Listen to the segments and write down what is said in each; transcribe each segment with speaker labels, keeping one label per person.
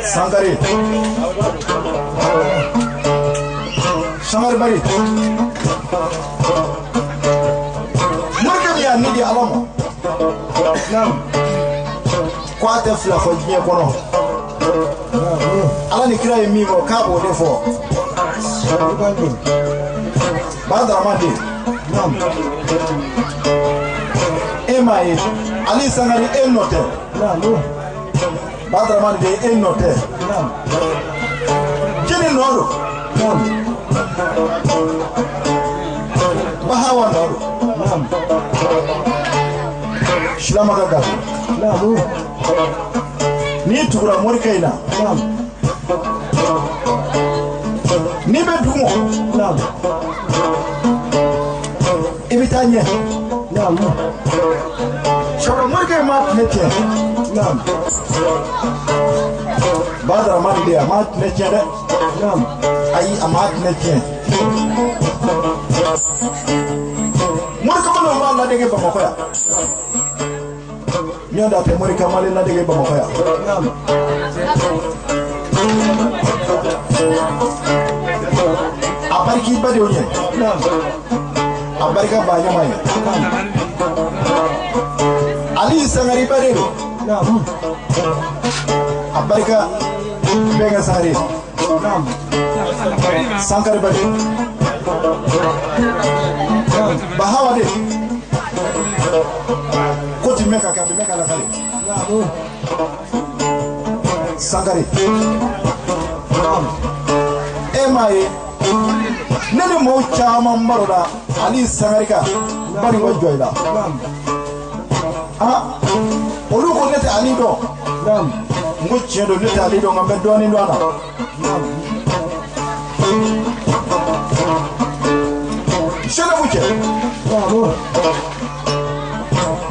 Speaker 1: Sangare Sangare bari Morikɛ min y'a ni di Ala ma k'a tɛ fila fɔ diɲɛ kɔnɔ Ala ni kira ye min fɔ k'a b'o de fɔ Badarama den e m'a ye Ali Sangare e nɔ tɛ Badarama den e nɔ tɛ jɛni nɔ don Bahawa nɔ don Silama ka gafe n'i tugura morikɛ in na n'i bɛ dugu ma i bɛ taa ɲɛ sabula morikɛ in m'a tile tiɲɛ Badarama de a m'a tile tiɲɛ dɛ ayi a m'a tile tiɲɛ morikamalenw b'a ladege Bamakɔ yan ɲɔgɔn da tɛ morikamalen ladege Bamakɔ yan a barika i badenw ye a barika ba ɲama ye Ali Sangare baden don a barika bɛnkɛ Sangare Sankare baden Bahawa de ko ti mɛn ka kɛ a bɛ mɛn ka lakale Sankare e m'a ye ne ni mɔgɔw caman barola Ali Sangare kan bari ko jɔ i la olu ko ne tɛ Ali dɔn n ko tiɲɛ don ne tɛ Ali dɔn nka n bɛ dɔɔnin dɔn a la Sɛnɛfu cɛ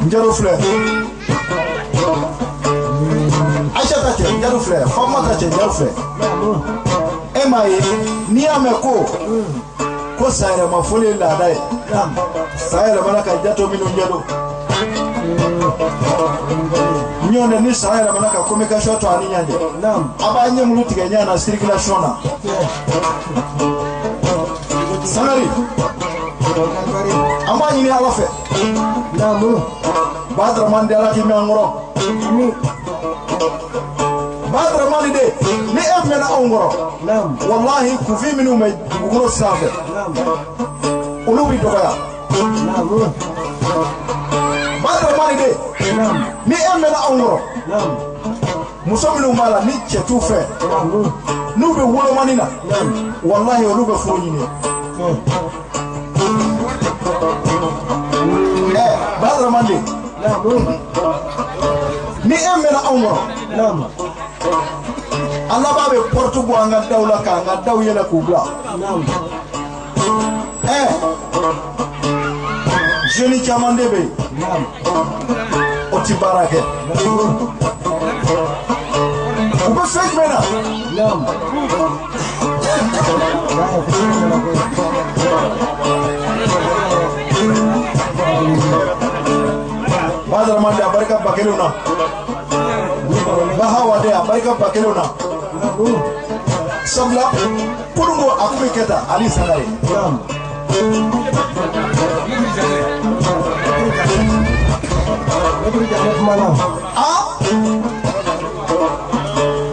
Speaker 1: n jaro filɛ Aisata cɛ n jaro filɛ Famata cɛ n jaro filɛ e m'a ye n'i y'a mɛn ko ko sayɛlɛma foli ye laada ye san yɛlɛmana ka jato minnu jɛ don ɲɔgɔn tɛ ni san yɛlɛmana ka communication to a ni ɲɔgɔn cɛ a b'a ɲɛmulu tigɛ ɲɔgɔn na circulation na Sangare an b'a ɲini Ala fɛ Badarama de Ala k'i mɛn an kɔrɔ Badarama de ni e mɛnna anw kɔrɔ walahi kunfin minnu bɛ dugukolo sanfɛ olu bɛ dɔgɔya Badarama de ni e mɛnna anw kɔrɔ muso minnu b'a la ni cɛ t'u fɛ n'u bɛ wolomani na walahi olu bɛ furu ɲini ɛ Badarama de ni e mɛnna anw kɔrɔ an laban bɛ porte bɔ an ka daw la k'an ka daw yɛlɛ k'u bila ɛ jeune caman de bɛ yen o ti baara kɛ u bɛ fɛn jumɛn na Badarama de a barika ba kelenw na Bahawa de a barika ba kelenw na sabula kununko a kun bɛ kɛ tan Ali Sangare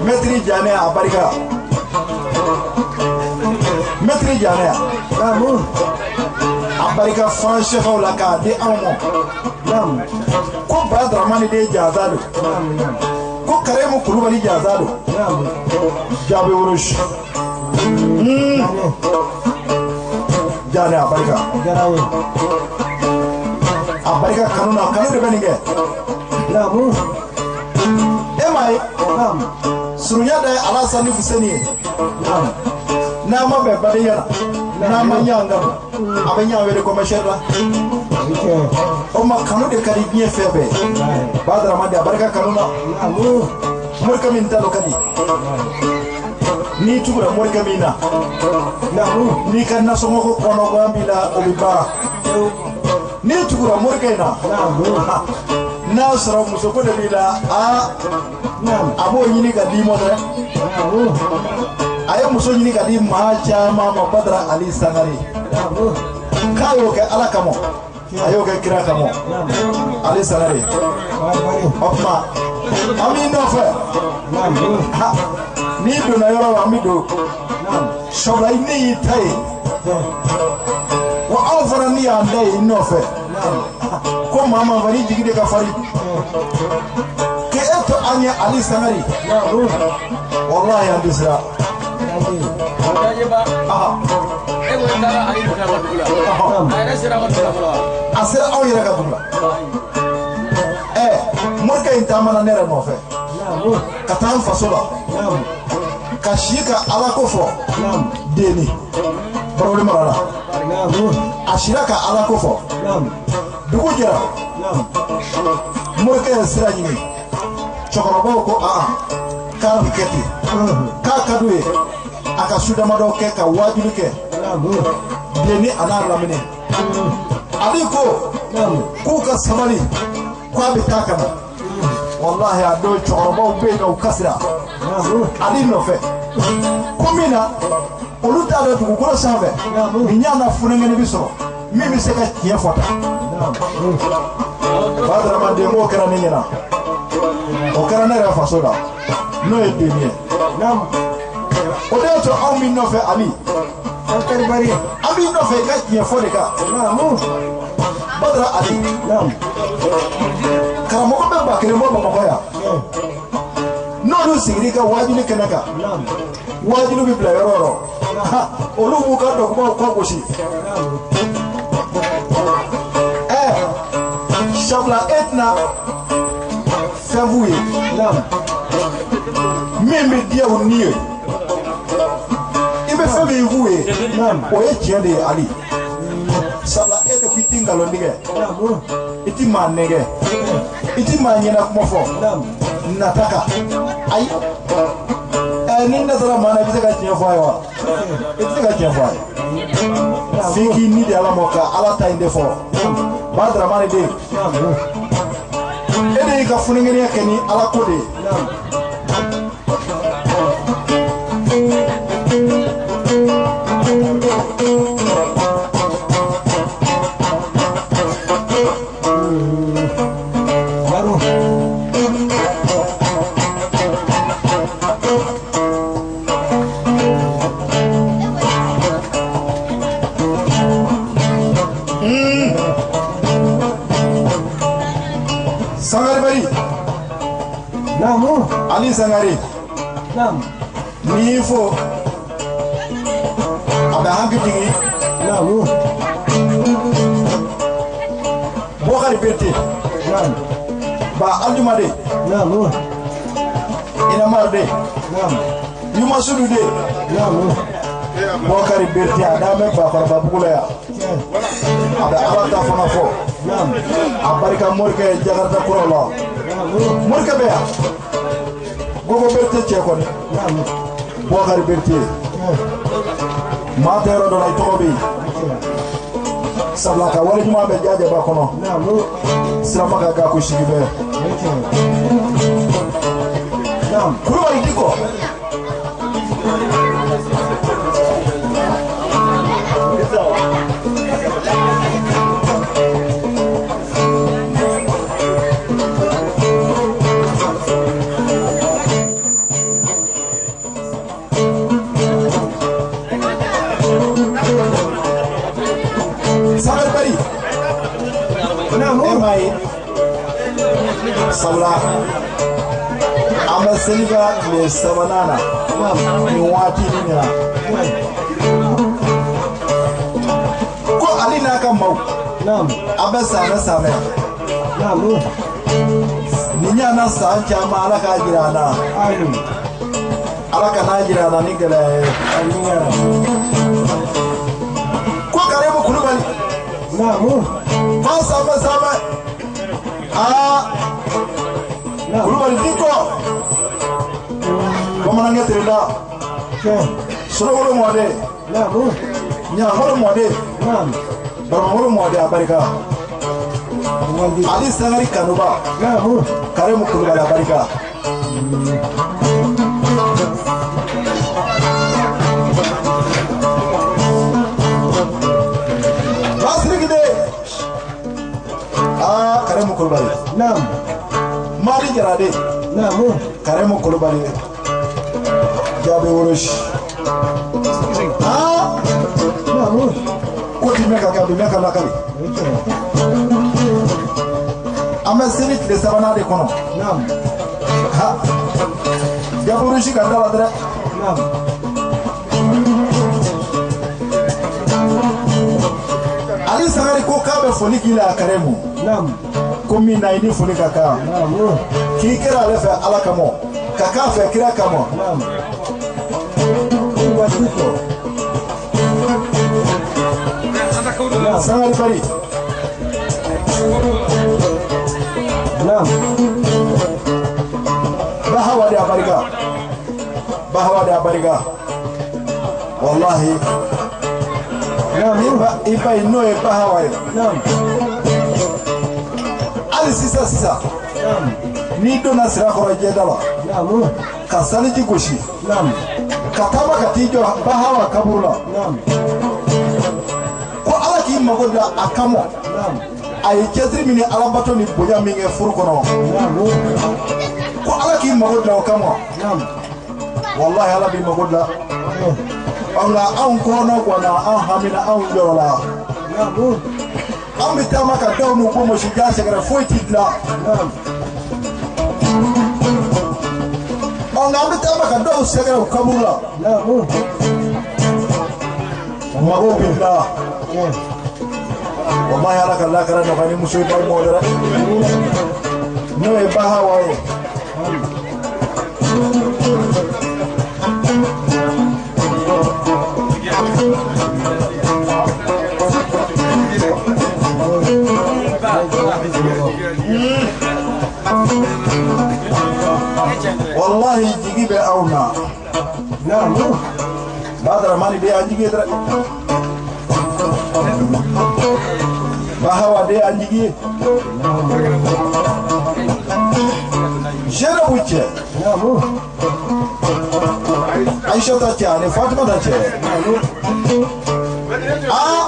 Speaker 1: Mɛtiri Janɛ a barika Mɛtiri Janɛ a barika fan sɛfɛw la k'a di anw ma ko Badarama de jansa don ko Karimu Kulubali jansa don jaabi worosi Janɛ a barika a barika kanu na kanu de bɛ nin kɛ e m'a ye surunya da ye Alasan ni Fuseni ye n'a ma bɛn badenya la n'a ma ɲɛ an ka don. A bɛ ɲa wele commercial la. O ma kanu de ka di diɲɛ fɛn bɛɛ. Badarama de a barika kanu na. Morikɛ min ta dɔ ka di. N'i tugura morikɛ min na, n'i ka nasɔngɔ ko kɔnɔgan b'i la, o bɛ ban. N'i tugura morikɛ in na, n'a sɔrɔ musoko de b'i la, aa a b'o ɲini ka d'i ma dɛ. A ye muso ɲini ka di maa caman ma. Badara Ali Sangare k'a y'o kɛ Ala kama, a y'o kɛ kira kama. Ali Sangare, o tuma an b'i nɔfɛ. N'i donna yɔrɔ la, an bɛ don. Sabula ne y'i ta ye wa, anw fana ni y'an da ye i nɔfɛ. Ko maa ma fari jigi de ka farin k'e to an ye. Ali Sangare, walahi an tɛ siran.
Speaker 2: E ko i taara Ali ka dugu la, a yɛrɛ sera ka dugu la fɔlɔ wa?
Speaker 1: A sera anw yɛrɛ ka dugu la. Ɛ, morikɛ in taamana ne yɛrɛ nɔfɛ ka taa an faso la ka si ka Ala ko fɔ. Denni Barawuli mara la, a sira ka Ala ko fɔ. Dugu jɛra, morikɛ ye sira ɲini. Cɛkɔrɔbaw ko aa, k'a bɛ kɛ ten, k'a ka d'u ye a ka su damadɔ kɛ ka waajuli kɛ denni a n'a lamini. Ale ko k'u ka sabali, k'a bɛ taa ka na. Walahi, a don cɛkɔrɔbaw bɛ yen nɔ, u kasira ale nɔfɛ ko min na, olu t'a dɔn dugukolo sanfɛ nin ɲa na funɛngɛnni bɛ sɔrɔ min bɛ se ka tiɲɛ fɔ tan. Badaramaden k'o kɛra ne ɲɛna, o kɛra ne yɛrɛ faso la, n'o ye denni ye. O de y'a to anw b'i nɔfɛ, Ali. An b'i nɔfɛ i ka tiɲɛ fɔ de kan. Badara Ali, karamɔgɔ bɛ 1000 bɔ Bamakɔ yan, n'olu sigira i ka waajuli kɛnɛ kan, waajuli bɛ bila yɔrɔ o yɔrɔ, olu b'u ka dɔgɔbaw kɔ gosi. Ɛ, sabula e tɛna fɛn f'u ye min bɛ diya u ni ye. I bɛ fɛn min f'u ye, o ye tiɲɛ de ye. Ali, sabula e de ko i ti nkalon tigɛ, i ti maa nɛgɛ, i ti maa ɲɛna kuma fɔ nata kan. Ayi, ɛ, ni natara maa na, i bɛ se ka tiɲɛ fɔ a ye wa? I tɛ se ka tiɲɛ fɔ a ye f'i k'i ni di Ala ma ka Ala ta in de fɔ. Badarama de, e de y'i ka funɛngɛniya kɛ ni Ala ko de ye. Sangare Bari. Ali Sangare, n'i y'i fo, a bɛ hakili jigin Bɔkari Berete ba Aljuma de, Inamar de, Yumasudu de. Bɔkari Berete, a d'an bɛ Bakɔrɔba bugu la yan, a bɛ Ala ta fana fɔ. A barika morikɛ Jakarta kuraw la, morikɛ bɛ yan. Gogo Berete cɛ kɔni, Bɔkari Berete, maa tɛ yɔrɔ dɔ la, i tɔgɔ bɛ yen, sabula ka wale ɲuman bɛ jajaba kɔnɔ. Sirama ka ga ko sigi bɛɛ Kulubali Dikɔ. Sangare Bari, e m'a ye, sabula an bɛ seliba tile sabanan na nin waati nin na, ko ale n'a ka maaw a bɛ sanbɛ sanbɛ nin ɲana san caman. Ala k'a jira an na, Ala ka n'a jira an na ni gɛlɛya ye. Ko Karimu. Fa sanfɛ sanfɛ. Aa. Kulubali Diko. Bamanankɛ terila. Solowolo mɔden. Ɲangolo mɔden. Baramangolo mɔden a barika. Ali Sangare kanuba. Karimu Kulubali a barika. Basirikide. Aa Karimu Kulubali. Mali Jarade. Karimu Kulubali. Jaabi wolosi. Aa. Ko ti mɛn ka kɛ a bɛ mɛn ka lakali. An bɛ seli tile sabanan de kɔnɔ. Ha. Jaabi wolosi ka da la dɛ. Ali Sangare ko k'a bɛ foli k'i la Karimu. Ko min na i ni foli ka kan. K'i kɛra ale fɛ Ala kama. Ka k'a fɛ kira kama. Sangare Bari. Bahawa de abarika. Bahawa de abarika. Wallahi. Iba n'o ye Bahawa ye. Hali sisan sisan. N'i donna Sirakɔrɔ jɛda la. Ka saniji gosi. Ka taama ka t'i jɔ Bahawa kaburu la. Ko Ala k'i mago da a kama. A ye cɛsiri min ni alabato ni bonya min kɛ furu kɔnɔ. Ko Ala k'i mago da o kama. Walahi Ala b'i mago da. Nka anw kɔnɔ ganna, anw hamina, anw jɔrɔla. An bɛ taama ka daw n'u bonbonsi ja sɛgɛrɛ foyi t'i dilan. Nka an bɛ taama ka dɔw sɛgɛrɛ u kaburu la. Mago bɛ dilan. Wallahi Ala ka lakara nɔgɔya ni muso ye balimaw dɛ. N'o ye Bahawa ye. Wallahi jigi bɛ aw na. Badaramani de y'an jigi ye dɛ. Bahawa de y'an jigi ye. Zerabu cɛ. Aisha ta cɛ ani Fatima ta cɛ. Aa.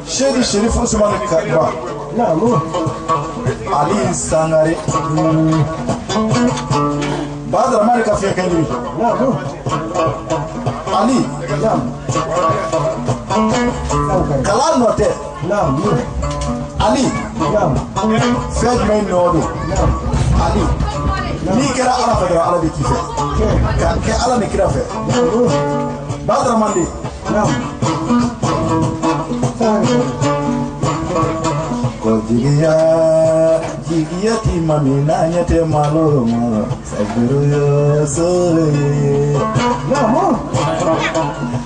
Speaker 1: Seyidi Sherif Usumani Kaba. Ali Sangare. Badaramani ka fiɲɛ kɛɲiri. Ali. Kalan nɔ tɛ. Ali. Fɛn jumɛn nɔ don? Ali. N'i kɛra Ala fɛ dɔrɔn Ala bɛ k'i fɛ. Ka kɛ Ala ni kira fɛ. Badaramani. Ko jigiya jigiya ti ma min na ɲɛ tɛ malo ma sabiru yo sore.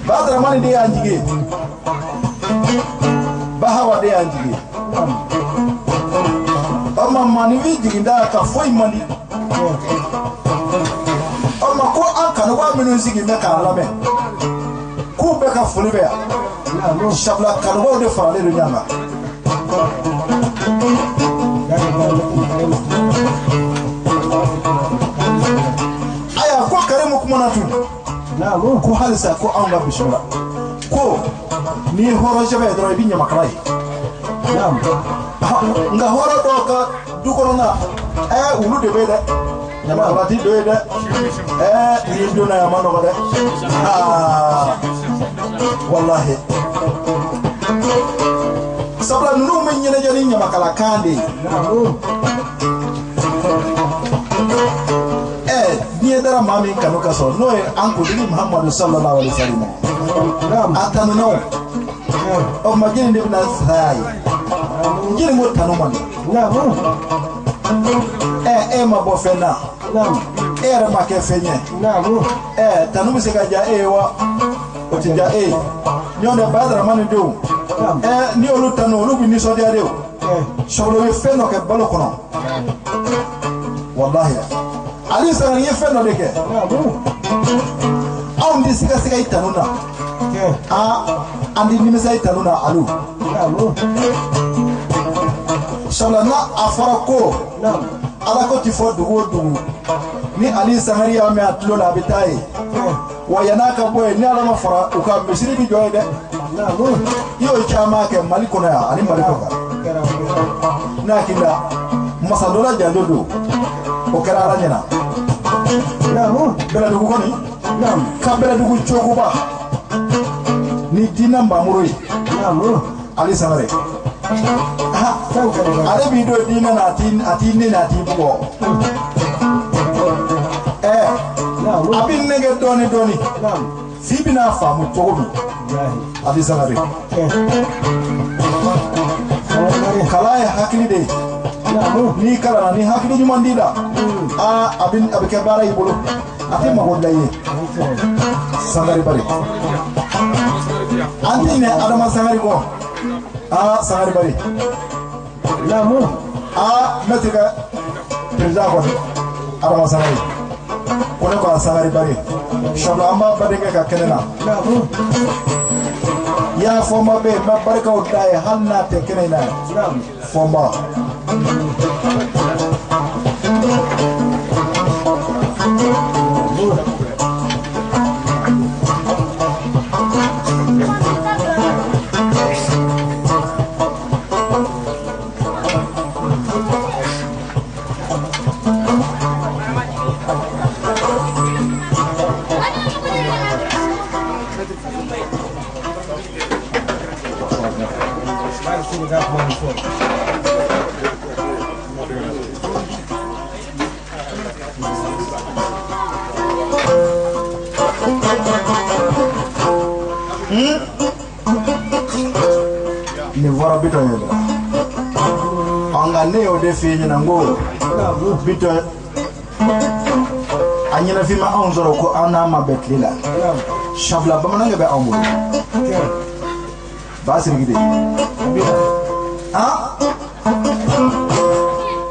Speaker 1: Badaramani de y'an jigi ye. Bahawa de y'an jigi ye. O ma maninfin jiginda ka foyi man di. O ma ko an kanubaga minnu sigi bɛ k'a lamɛn k'u bɛɛ ka foli bɛ yan. Sabula kanubaaw de faralen don ɲɔgɔn kan. Ayiwa ko Karimu kumana tun. Ko halisa ko anw ka bisimila. Ko n'i ye hɔrɔn sɛbɛ ye dɔrɔn i bɛ ɲamakala ye. Nka hɔrɔn dɔw ka du kɔnɔna wulu de bɛ yen dɛ. Ɲamakala ti don yen dɛ. N'i donna yen a ma nɔgɔ dɛ. Aa walahi. Sabula ninnu bɛ ɲɛnajɛ ni ɲamakalakan de ye. Diɲɛ dara maa min kanu ka sɔrɔ n'o ye an kuntigi Muhamadu sallallahu alaihi wa sallam. A tanuna o. O tuma jɛni de bɛna saya ye. Jɛni ko tanu man di. E ma bɔ fɛn na. E yɛrɛ ma kɛ fɛn ye. Tanu bɛ se ka diya e ye wa? O tɛ diya e ye. Ɲɔgɔn tɛ Badaramani denw. Ɛ, ni olu tanu, olu bɛ nisɔndiya de. O sabula u ye fɛn dɔ kɛ balo kɔnɔ. Walahi, Ali Sangare ye fɛn dɔ de kɛ. Anw tɛ sigasiga i tanu na. Aa, an tɛ nimisa i tanu na, Alu. Sabula n'a a fɔra ko Ala ko ti fɔ dugu o dugu, ni Ali Sangare y'a mɛn a tulo la, a bɛ taa yen. Wa yann'a ka bɔ yen, ni Ala ma fara u kan, misiri bɛ jɔ yen dɛ. I y'o caman kɛ Mali kɔnɔ yan ani Mali kɔ kan. Ne hakili la, masadɔla janjo don, o kɛra Ala ɲɛna. Bɛlɛdugu kɔni ka Bɛlɛdugu cogoba ni diinɛ nbamuru ye, Ali Sangare, ale b'i don diinɛ na, a t'i neni, a t'i bugɔ. Ɛɛ, a b'i nɛgɛ dɔɔni dɔɔni f'i bɛna faamu cogo min. Ali Sangare, kalan ye hakili de ye. N'i kalanna, ni hakili ɲuman d'i la, aa, a bɛ kɛ baara y'i bolo, a tɛ mago dilan i ye. Sangare bari, an tɛ ɲinɛ Adama Sangare kɔ. Aa, Sangare bari. Aa, ne tɛ kɛ président kɔni, Adama Sangare ko ne ko a Sangare bari. Sabula an b'a badenkɛ ka kɛnɛ na. Y'a fɔnba bɛ yen, n bɛ barikaw da ye hali n'a tɛ kɛnɛ in na yan. Fɔnba. Nin fɔra Bitɔn ye dɛ. Ɔ, nka ne y'o de f'i ɲɛna n ko Bitɔn a ɲɛnafin ma anw sɔrɔ ko an n'a ma bɛn tile la. Sabula bamanankɛ bɛ anw bolo. Ba Siriki de han.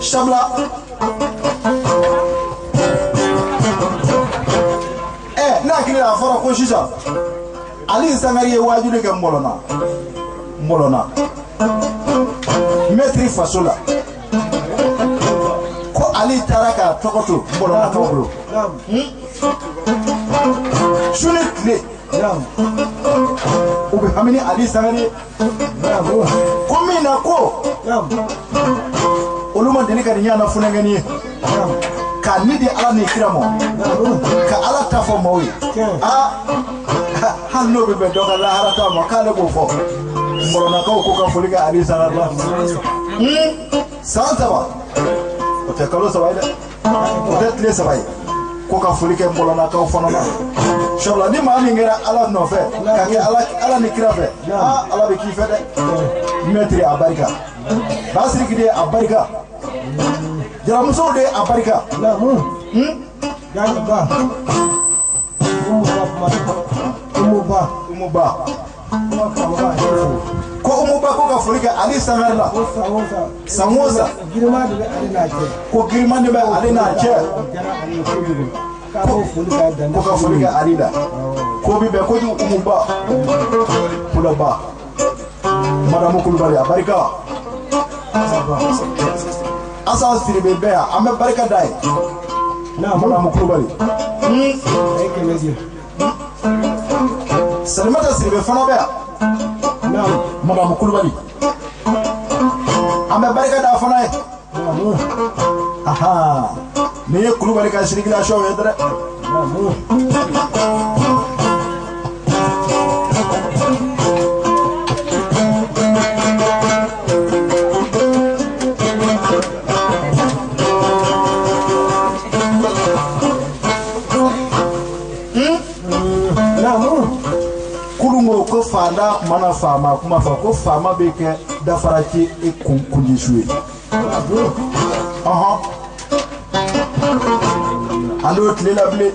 Speaker 1: Sabula ɛ, ne hakili la, a fɔra ko sisan Ali Sangare ye waajuli kɛ Nbɔlɔna, Nbɔlɔna mɛtiri faso la, ko Ali taara k'a tɔgɔ to Nbɔlɔnakaw bolo su ni tile. U bɛ hami ni Ali Sangare ye ko min na, ko olu ma deli ka nin ɲɔgɔnna funankɛnin ye k'a ni di Ala ni kira ma, ka Ala ta fɔ maaw ye. Aa, hali n'o bɛ bɛn dɔ ka lahara ta ma, k'ale b'o fɔ. Nbɔlɔnakaw ko ka foli kɛ Ali Sangare la. San 3, o tɛ kalo 3 ye dɛ, o tɛ tile 3 ye, ko ka foli kɛ Nbɔlɔnakaw fana na. Sabula ni maa min kɛra Ala nɔfɛ, ka kɛ Ala ni kira fɛ, aa, Ala bɛ k'i fɛ dɛ. Mɛtiri a barika, Basiriki de a barika, jaramusow de a barika.
Speaker 3: Ba. Umu Ba kuma. Umu Ba.
Speaker 1: Umu Ba.
Speaker 3: Kuma karamɔgɔ a ye fo.
Speaker 1: Ko Umu Ba ko ka foli kɛ Ali Sangare la.
Speaker 3: Ko san o san.
Speaker 1: San o san.
Speaker 3: Girima de bɛ ale n'a cɛ.
Speaker 1: Ko giriman de bɛ ale n'a cɛ.
Speaker 3: O diyara ale ye kojugu. K'a b'o foli k'a dan.
Speaker 1: Ko ka foli kɛ Ali la. Ko bi bɛn kojugu. Umu Ba Kula Ba, Madamu Kulubali a barika, Asan Siribe bɛ yan, an bɛ barika da ye. Madamu Kulubali.
Speaker 3: A ye 100 di.
Speaker 1: Salimata Siribe fana bɛ yan. Madamu Kulubali, an bɛ barika da a fana ye. Ahan, nin ye Kulubali ka circulation ye dɛ. Kulun ko faanta kuma na faama kuma fɔ, ko faama bɛ kɛ dafara ci e kun kunjisu ye. Ɔhɔn, an t'o tile la bilen.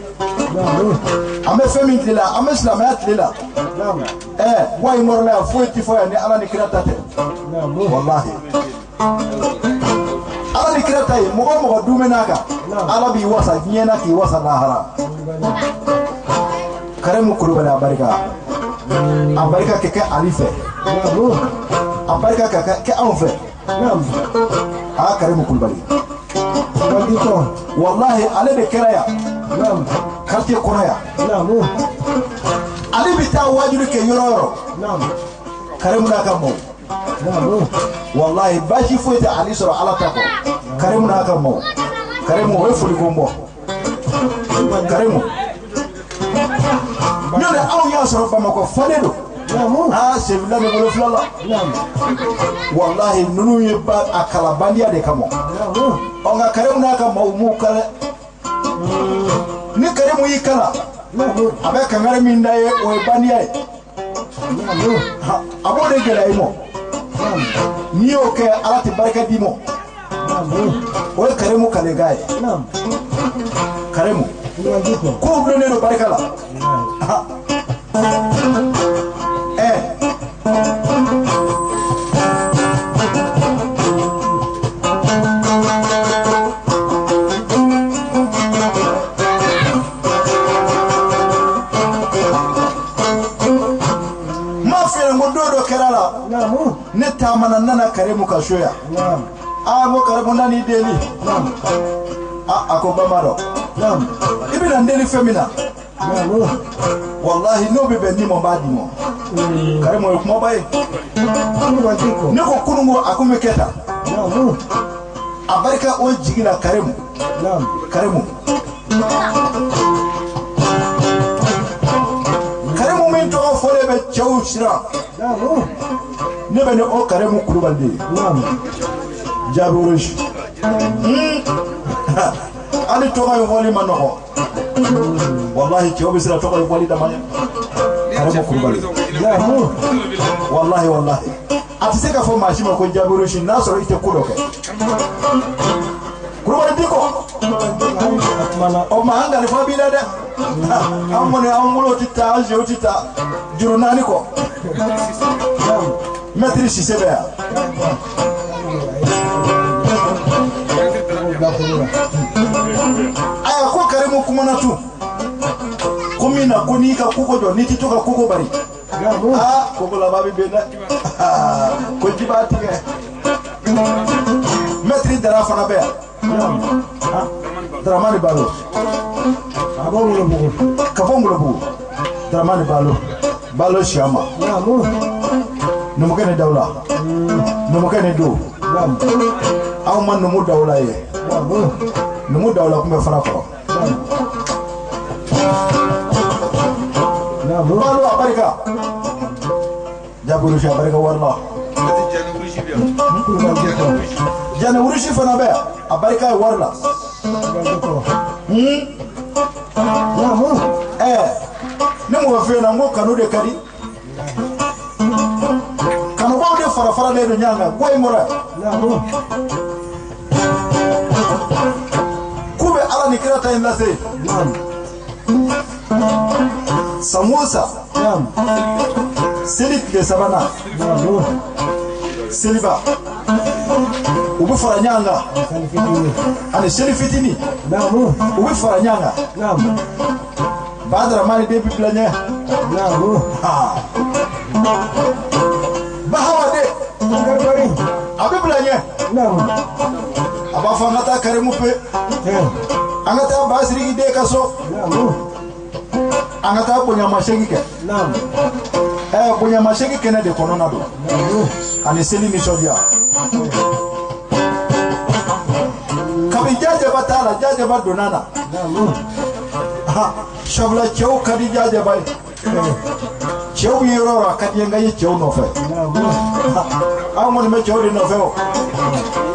Speaker 1: An bɛ fɛn min tile la, an bɛ silamɛya tile la. Wa in kɔrɔla yan, foyi ti fɔ yan ni Ala ni kira ta tɛ. Walahi, Ala ni kira ta ye, mɔgɔ o mɔgɔ dumɛ n'a kan, Ala b'i wasa diɲɛ na k'i wasa lahara. Karimu Kulubali, a barika, a barika ka kɛ Ali fɛ, a barika ka kɛ anw fɛ. Aa, Karimu Kulubali, walahi, ale de kɛra yan quartier kɔnɔ yan. Ale bɛ taa wajuli kɛ yɔrɔ o yɔrɔ, Karimu n'a ka mɔw, walahi, baasi foyi tɛ Ali sɔrɔ Ala ta kɔ, Karimu n'a ka mɔw. Karimu, o ye foliko bɔ. Karimu n'o tɛ, anw y'a sɔrɔ Bamakɔ falen don. Aa, senfila ni bolo fila la, walahi, ninnu ye ba a kalabandiya de kama. Ɔ, nka Karimu n'a ka maaw m'u kala. Ni Karimu y'i kala, a bɛ kankari min da ye, o ye bandiya ye. A b'o de gɛlɛya i ma. N'i y'o kɛ, Ala tɛ barika d'i ma. O ye Karimu kalekan ye. Karimu kow dulonnen don barika la. N m'a f'i ɲɛna ko don dɔ kɛra la, ne taamana, n nana Karimu ka so yan. Aa, n ko Karimu, n nan'i deli. A ko Bamadɔ, i bɛna n deli fɛn min na, walahi, n'o bɛ bɛn ni ma, n b'a d'i ma. Karimu, o ye kumaba ye. Ne ko kunun ko a kun bɛ kɛ tan. A barika o jigi la. Karimu, Karimu, Karimu min tɔgɔ fɔlen bɛ cɛw siran, ne bɛ ni o Karimu Kulubali de ye. Jaabi rouge, hali tɔgɔ in fɔli ma nɔgɔ. Walahi, cɛw bɛ siran tɔgɔ in fɔli dama ɲɛ. Karimu Kulubali, walahi, walahi, a tɛ se k'a fɔ maa si ma ko jaabi rouge n'a sɔrɔ i tɛ ko dɔ kɛ. Kulubali Diko, o ma an kalifa b'i la dɛ. An kɔni, an bolo tɛ taa, an senw tɛ taa juru naani kɔ. Mɛtiri Sise bɛ yan. Ayiwa, ko Karimu kumana tun ko min na, ko n'i ka koko jɔ, n'i tɛ to ka koko bari, aa, koko laban bɛ ben dɛ, ko ji b'a tigɛ. Mɛtiri Dara fana bɛ yan, Daramani Balo, ka bɔ Ngolobugu. Daramani Balo, Balo Siyama, numukɛ ni Dawula, numukɛ ni do. Aw ma numu Dawula ye? Numu Dawula tun bɛ fara kɔrɔ. Balo, a barika jagorusi, a barika wari la. Jani wurusi fana bɛ yan, a barika ye wari la. Ne mɔgɔ fɛ yen na, n ko kanu de ka di kanubaw de fara faralen don ɲɔgɔn kan ko in kɔrɔ yan, k'u bɛ Ala ni kira ta in lase san o san, seli tile sabanan, seliba, u bɛ fara ɲɔgɔn kan, ani seli fitinin, u bɛ fara ɲɔgɔn kan. Badaramani den bɛ bila ɲɛ. Bahawa den, a bɛ bila ɲɛ. A b'a fɔ an ka taa Karimu pe, an ka taa Basiriki den ka so, an ka taa bonyamasegin kɛ. Bonyamasegin kɛnɛ de kɔnɔna don, ani seli nisɔndiya. Kabi jajaba t'a la, jajaba donna na. Sabula cɛw ka di jajaba ye. Cɛw bɛ yɔrɔ o yɔrɔ, a ka di n ka ye cɛw nɔfɛ. Anw kɔni bɛ cɛw de nɔfɛ o,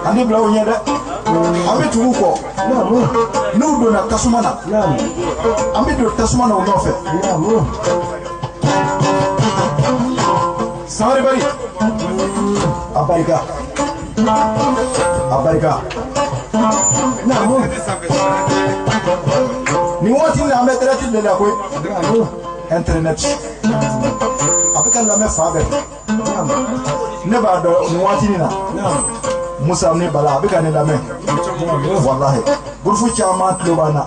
Speaker 1: an tɛ bila u ɲɛ dɛ, an bɛ tugu u kɔ. N'u donna tasuma na, an bɛ don tasuma na u nɔfɛ. Sangare Bari, a barika, a barika.
Speaker 3: Naamu.
Speaker 1: Nin waati in na an bɛ direct de la koyi.
Speaker 3: Naamu.
Speaker 1: Internet a bɛ ka lamɛn fan bɛɛ fɛ.
Speaker 3: Naamu.
Speaker 1: Ne b'a dɔn nin waati in na
Speaker 3: Naamu.
Speaker 1: Musa ni Bala a bɛ ka ne lamɛn. Walahi gurufu caman tulo b'an na.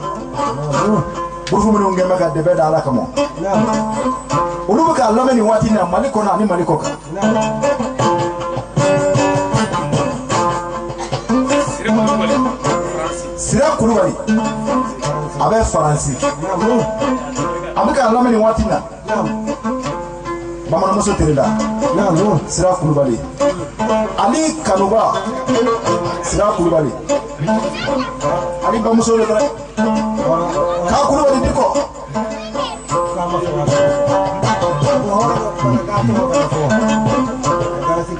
Speaker 3: Naamu.
Speaker 1: Gurufu minnu kɛn bɛ ka dɛbɛ da Ala kama.
Speaker 3: Naamu.
Speaker 1: Olu bɛ k'a lamɛn nin waati in na Mali kɔnɔ ani Mali kɔ kan.
Speaker 3: Naamu.
Speaker 1: Sira Kulubali a bɛ Faransi.
Speaker 3: Naamu.
Speaker 1: A bɛ k'a lamɛn nin waati in na.
Speaker 3: Naamu.
Speaker 1: Bamananmuso tere la.
Speaker 3: Naamu.
Speaker 1: Sira Kulubali. Ali Kanuba Sira Kulubali. Ali bamuso de dɛ. K'a Kulubali di kɔ.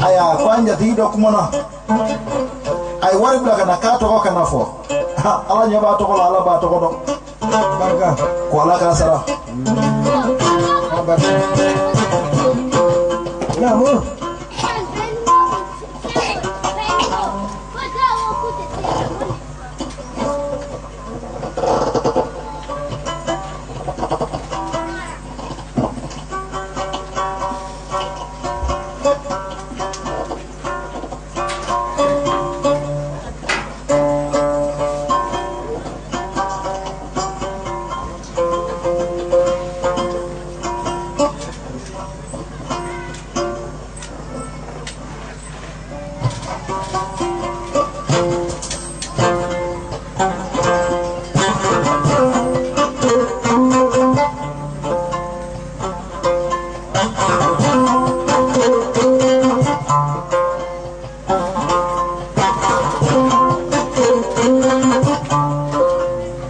Speaker 1: Ayiwa ko an jatigi dɔ kumana. A ye wari bila ka na k'a tɔgɔ kana fɔ. Ala ɲɛ b'a tɔgɔ la, Ala b'a tɔgɔ dɔn.
Speaker 3: Barika.
Speaker 1: Ko Ala k'a sara.
Speaker 3: Barika. Naamu.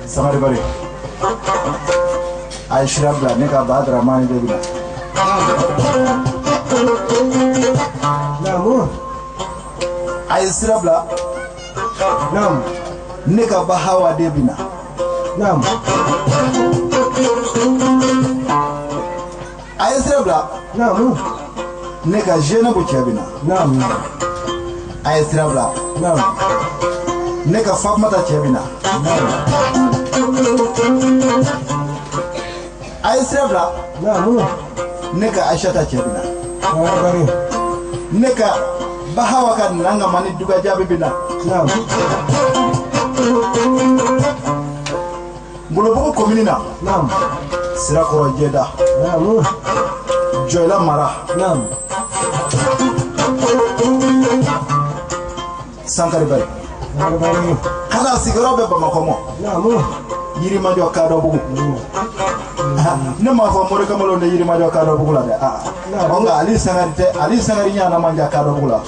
Speaker 1: Sangare Bari. A ye sira bila ne ka ba Daramani de bɛ na.
Speaker 3: Naamu.
Speaker 1: A ye sira bila
Speaker 3: Naamu.
Speaker 1: ne ka ba Hawa de bɛ na.
Speaker 3: Naamu.
Speaker 1: A ye sira bila
Speaker 3: Naamu.
Speaker 1: ne ka Zenabu cɛ bɛ na.
Speaker 3: Naamu.
Speaker 1: A ye sira bila
Speaker 3: Naamu.
Speaker 1: ne ka Fatumata cɛ bɛ na. A ye sira bila
Speaker 3: Naamu.
Speaker 1: ne ka Aisata cɛ bɛ na.
Speaker 3: Bari.
Speaker 1: Ne ka Bahawa ka Nangamani Duga jaabi bɛ na.
Speaker 3: Naamu.
Speaker 1: Ngolobugu komini na
Speaker 3: Naamu.
Speaker 1: Sirakɔrɔ Jɛda
Speaker 3: Naamu.
Speaker 1: Jɔyila mara
Speaker 3: Naamu.
Speaker 1: Sankari Bari.
Speaker 3: Bari.
Speaker 1: Ka na sigiyɔrɔ bɛ Bamakɔ mɔ.
Speaker 3: Naamu.
Speaker 1: Yirimajɔ Kadɔbugu. Ne m'a fɔ Mori Kamalen de Yirimajɔ Kadɔbugu la dɛ. Aa. Ɔ nka Ali Sangari tɛ Ali Sangari ɲana man jan Kadɔbugu la.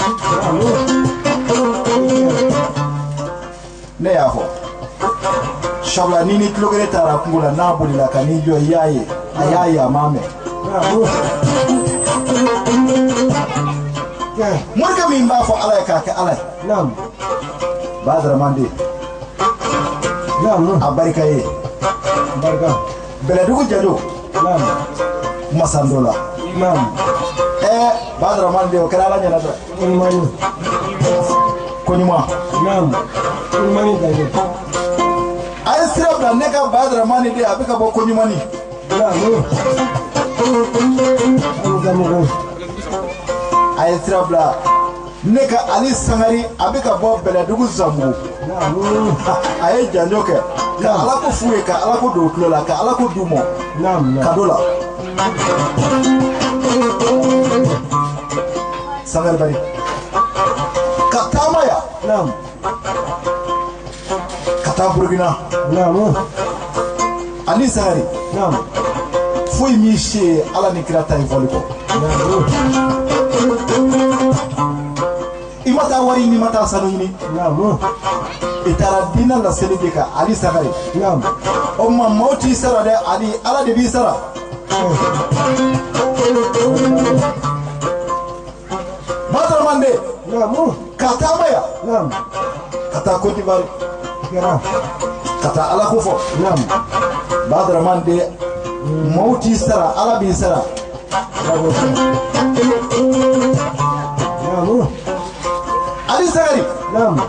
Speaker 3: Naamu.
Speaker 1: Ne y'a fɔ. Sabula ni ni tulo kelen taara kungo la n'a bolila ka n'i jɔ i y'a ye a y'a ye a m'a mɛn.
Speaker 3: Naamu. Kɛ.
Speaker 1: Morikɛ min b'a fɔ Ala ye k'a kɛ Ala ye.
Speaker 3: Naamu.
Speaker 1: Badaraman den
Speaker 3: Naamu.
Speaker 1: a barika ye.
Speaker 3: Barika.
Speaker 1: Bɛlɛdugu jalo
Speaker 3: Naamu.
Speaker 1: Masando la.
Speaker 3: Naamu.
Speaker 1: Ɛɛ Badaraman den o kɛra Ala ɲɛna dɛ.
Speaker 3: Koɲumani.
Speaker 1: Ko ɲuman.
Speaker 3: Naamu. Koɲumani dange.
Speaker 1: A ye sira bila ne ka Badramani den a bɛ ka bɔ ko ɲuman ni.
Speaker 3: Naamu. An jamugu.
Speaker 1: A ye sira bila ne ka Ali Sangari a bɛ ka bɔ Bɛlɛdugu Zanbugu.
Speaker 3: Naamu.
Speaker 1: A ye janjo kɛ ka Ala ko f'u ye ka Ala ko don u tulo la ka Ala ko d'u ma
Speaker 3: Naamu.
Speaker 1: kado la. Sangari Bari ka taama yan
Speaker 3: Naamu.
Speaker 1: ka taa Burukina.
Speaker 3: Naamu.
Speaker 1: Ali Sangari
Speaker 3: Naamu.
Speaker 1: foyi m'i se ye Ala ni kira ta ye fɔli kɔ.
Speaker 3: Naamu.
Speaker 1: I ma taa wari ɲini i ma taa sanu ɲini.
Speaker 3: Naamu.
Speaker 1: I taara diinɛ laseli de kan Ali Sangari.
Speaker 3: Naamu.
Speaker 1: O tuma maaw t'i sara dɛ Ali Ala de b'i sara. Badaraman den
Speaker 3: Naamu.
Speaker 1: ka taama yan
Speaker 3: Naamu.
Speaker 1: ka taa Côte d'Ivoire
Speaker 3: Kɛra.
Speaker 1: ka taa Ala ko fɔ.
Speaker 3: Naamu.
Speaker 1: Badaraman den maaw t'i sara Ala b'i sara.
Speaker 3: Naamu.
Speaker 1: Ali Sangari
Speaker 3: Naamu.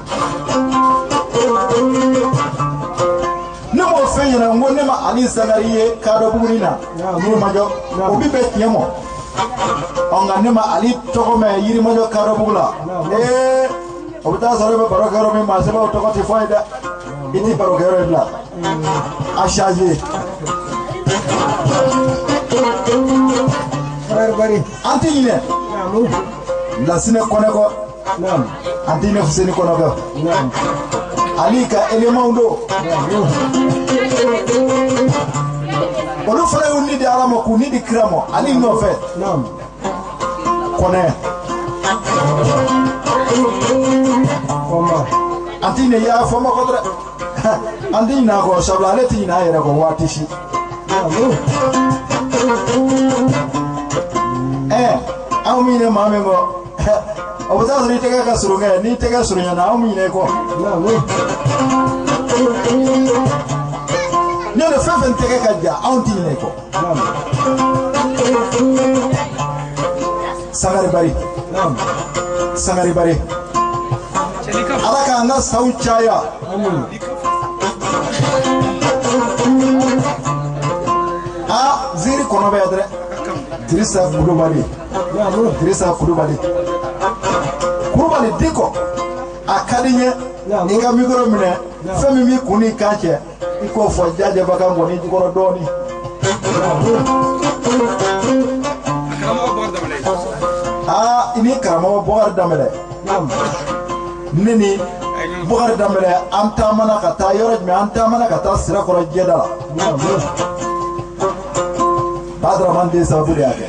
Speaker 1: Ne m'o fɛn ɲɛna n ko ne ma Ali Sangare ye Kadɔbuguni na Yirimajɔ, o bi bɛn tiɲɛ ma. Ɔ nka ne ma Ali tɔgɔ mɛn Yirimajɔ Kadɔbugu la. Ee, o bɛ taa sɔrɔ e bɛ baro kɛ yɔrɔ min, maa sɛbɛw tɔgɔ tɛ fɔ ye dɛ. I t'i baro kɛ yɔrɔ in bila a changer.
Speaker 3: Frère Bari.
Speaker 1: An tɛ ɲinɛ Lasinɛ Kɔnɛ kɔ. An tɛ ɲinɛ Fuseni Kɔnɛ kɔ. Ali ka éléments don. Olu fana y'u ni di Ala ma, k'u ni di kira ma Ali nɔfɛ. Kɔnɛ. An tɛ ɲinɛ yaa fɔma kɔ dɛ. An tɛ ɲinɛ a kɔ, sabula ale tɛ ɲinɛ a yɛrɛ kɔ waati si. Ɛɛ, anw min ɲinɛ maa min kɔ, o bɛ taa sɔrɔ i tɛgɛ ka surun kɛ, n'i tɛgɛ surunyana, anw min ɲinɛ i kɔ. Ne de fɛn fɛn tɛgɛ ka jan, anw tɛ ɲinɛ i kɔ. Sangare Bari, Sangare Bari, Ala k'an ka sanw caya. Aa, ziiri kɔnɔ bɛ yan dɛ. Dirisa Kulubali, Dirisa Kulubali, Kulubali Diko, a ka di n ye i ka mikoro minɛ. Fɛn min b'i kun n'i kan cɛ, i k'o fɔ jajɛba ka ngɔni jukɔrɔ dɔɔni. Aa, i ni karamɔgɔ Bɔkari Danbɛlɛ, ne ni Bɔkari Danbɛlɛ, an taamana ka taa yɔrɔ jumɛn? An taamana ka taa Sirakɔrɔ jɛda la. Badaraman den sababu de y'a kɛ.